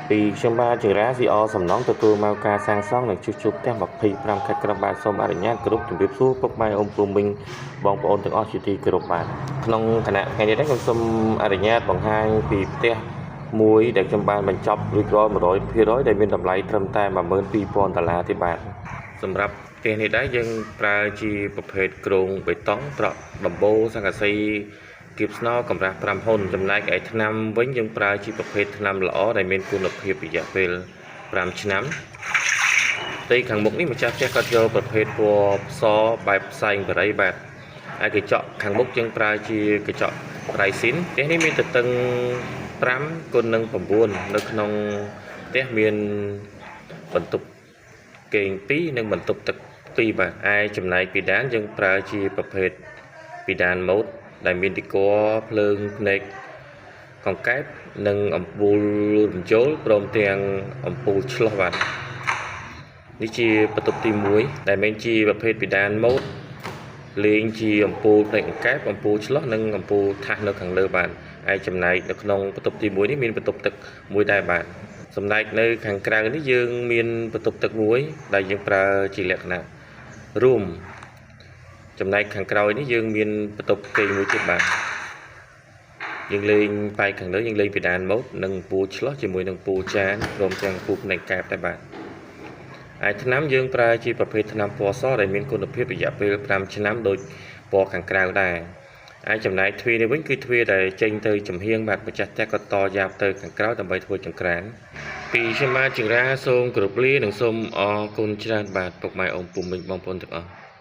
ពីខ្ញុំបាទចង្រាស៊ីអសំណងទទួលមកការសាងសង់និងជួសជុលផ្ទះ25ខេត្តក្រុងបាទសូមអនុញ្ញាតគោរពជម្រាបសួរពុកម៉ែអ៊ំពូមីងបងប្អូនទាំងអស់ជាទីគោរពបាទក្នុងខណៈថ្ងៃនេះដែរខ្ញុំសូមអនុញ្ញាតបង្ហាញពីផ្ទះមួយដែលខ្ញុំបានបញ្ចប់រួចរាល់100%ដែលមានតម្លៃត្រឹមតែ12000ដុល្លារទេបាទសម្រាប់ផ្ទះនេះដែរយើងប្រើជាប្រភេទគ្រោងបេតុងត្រក់ដំបូលស័ង្កសីគៀបស្នោកម្រាស់5ហ៊ុនចំណែកឯថ្នាំវិញយើងប្រើជាប្រភេទថ្នាំល្អដែលមានគុណភាពរយៈពេល5ឆ្នាំផ្ទៃខាងមុខនេះម្ចាស់ផ្ទះគាត់យកប្រភេទពណ៌សបែបផ្សែងបរិយបាទហើយកញ្ចក់ខាងមុខយើងប្រើជាកញ្ចក់ត្រៃស៊ីនផ្ទះនេះមានទទឹង5គុណនឹង9នៅក្នុងផ្ទះមានបន្ទប់គេង2និងបន្ទប់ទឹក2បាទឯចំណែកពិដានយើងប្រើជាប្រភេទពិដានម៉ូតដែលមានទីគ័រភ្លើងភ្នែកកង្កែបនិងអំពូលរំយោលព្រមទាំងអំពូលឆ្លុះបាទនេះជាបន្ទប់ទី1ដែលមានជាប្រភេទពិដានម៉ូតលេងជាអំពូលភ្នែកកង្កែបអំពូលឆ្លុះនិងអំពូលថាសនៅខាងលើបាទឯចំណែកនៅក្នុងបន្ទប់ទី1នេះមានបន្ទប់ទឹកមួយដែរបាទចំណែកនៅខាងក្រៅនេះយើងមានបន្ទប់ទឹកមួយដែលយើងប្រើជាលក្ខណៈរួមចំណែកខាងក្រោយនេះយើងមានបន្ទប់គេងមួយទៀតបាទយើងលេងប៉ែកខាងលើយើងលេងពិដានម៉ូតនិងពូឆ្លោះជាមួយនឹងពូចានព្រមទាំងពូផ្នែកកែបដែរបាទឯថ្នាំយើងប្រើជាប្រភេទថ្នាំពណ៌សដែលមានគុណភាពរយៈពេល5ឆ្នាំដូចពណ៌ខាងក្រៅដែរឯចំណែកទ្វារនេះវិញគឺទ្វារដែលចេញទៅចំហៀងបាទម្ចាស់ផ្ទះក៏តយ៉ាបទៅខាងក្រៅដើម្បីធ្វើចង្ក្រានពីខ្ញុំបាទចង្រាសូមគោរពលានិងសូមអរគុណច្រើនបាទពុកម៉ែអ៊ំពូមីងបងប្អូនទាំងអស់។